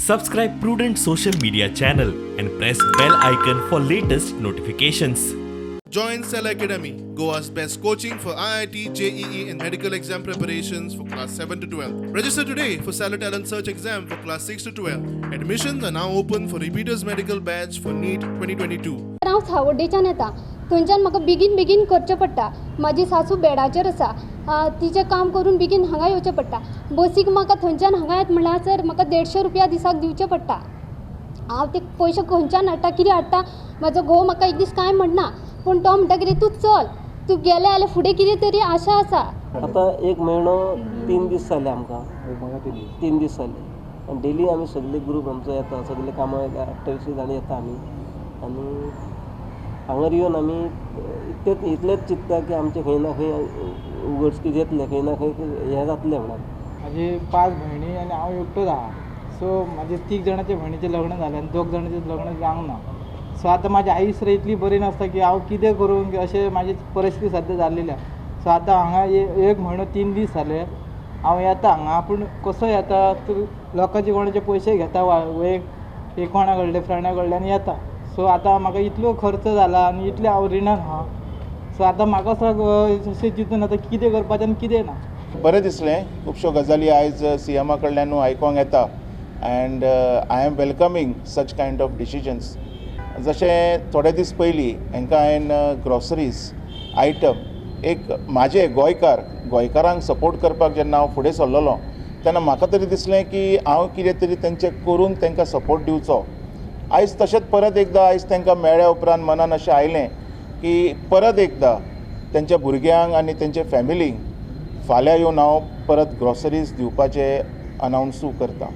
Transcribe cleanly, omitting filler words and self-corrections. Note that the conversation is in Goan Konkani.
Subscribe Prudent Social Media channel and press bell icon for latest notifications. Join Cell Academy, Goa's best coaching for IIT, JEE, and medical exam preparations for class 7 to 12. Register today for Stellar Talent Search exam for class 6 to 12. Admissions are now open for repeaters medical batch for NEET 2022. हांव सावड्डेच्यान येता. थंयच्यान म्हाका बेगीन बेगीन करचें पडटा. म्हाजी सासू बेडाचेर आसा, तिचें काम करून बेगीन हांगा येवचें पडटा. बसीक म्हाका थंयच्यान हांगा येता म्हणल्यार म्हाका 150 रुपया दिसाक दिवचे पडटा. हांव ते पयशे खंयच्यान हाडटा, कितें हाडटा? म्हाजो घोव म्हाका एक दीस कांय म्हणना, पूण तो म्हणटा, कितें तूं चल, तूं गेलें जाल्यार फुडें कितें तरी आशा आसा. आतां एक म्हयनो 3 दीस जाले आमकां, 3 दीस जाले आनी डेली आमी सगळे ग्रूप आमचो येता, सगळे कामां 28 जाणां येता आमी. आनी हांगार येवन आमी इतलेच इतलेच चिंत्ता की आमचें खंय ना खंय उगडकी येतलें, खंय ना खंय हें जातलें म्हणून. म्हाजी पांच भयणी आनी हांव एकटोच आहा. सो म्हाजे तीग जाणांच्या भयणीचें लग्न जालें आनी दोग जाणांचें लग्न जावंक ना. सो आतां म्हाजी आई सुद्दां इतली बरी नासता की हांव कितें करूं अशें म्हाजी परिस्थिती सद्या जाल्लेली आहा. सो आतां हांगा एक म्हयनो 3 दीस जाले हांव येता हांगा, पूण कसो येता तर लोकांचे कोणाचे पयशे घेता वा एक एक कोणा कडले, फ्रेंडा कडल्यान येता. सो आतां म्हाका इतलो खर्च जाला आनी इतलें हांव रिणान आहा. सो आतां म्हाका अशें चिंतून आतां कितें करपाचें आनी कितें ना. बरें दिसलें. खुबश्यो गजाली आयज सीएमा कडल्यान आयकोंक येता and I am welcoming such kind of decisions. जशें थोडे दीस पयलीं हांकां हांवें ग्रॉसरीज आयटम एक म्हाजे गोंयकार गोंयकारांक सपोर्ट करपाक जेन्ना हांव फुडें सरलेलो तेन्ना म्हाका तरी दिसलें की हांव कितें तरी तेंचें करून तांकां सपोर्ट दिवचो. आयज तशेंच परत एकदां आयज तांकां मेळ्ळ्या उपरांत मनान अशें आयलें की परत एकदां तेंच्या भुरग्यांक आनी तेंच्या फॅमिलींक फाल्यां येवन हांव परत ग्रॉसरीज दिवपाचें अनावन्सूय करता.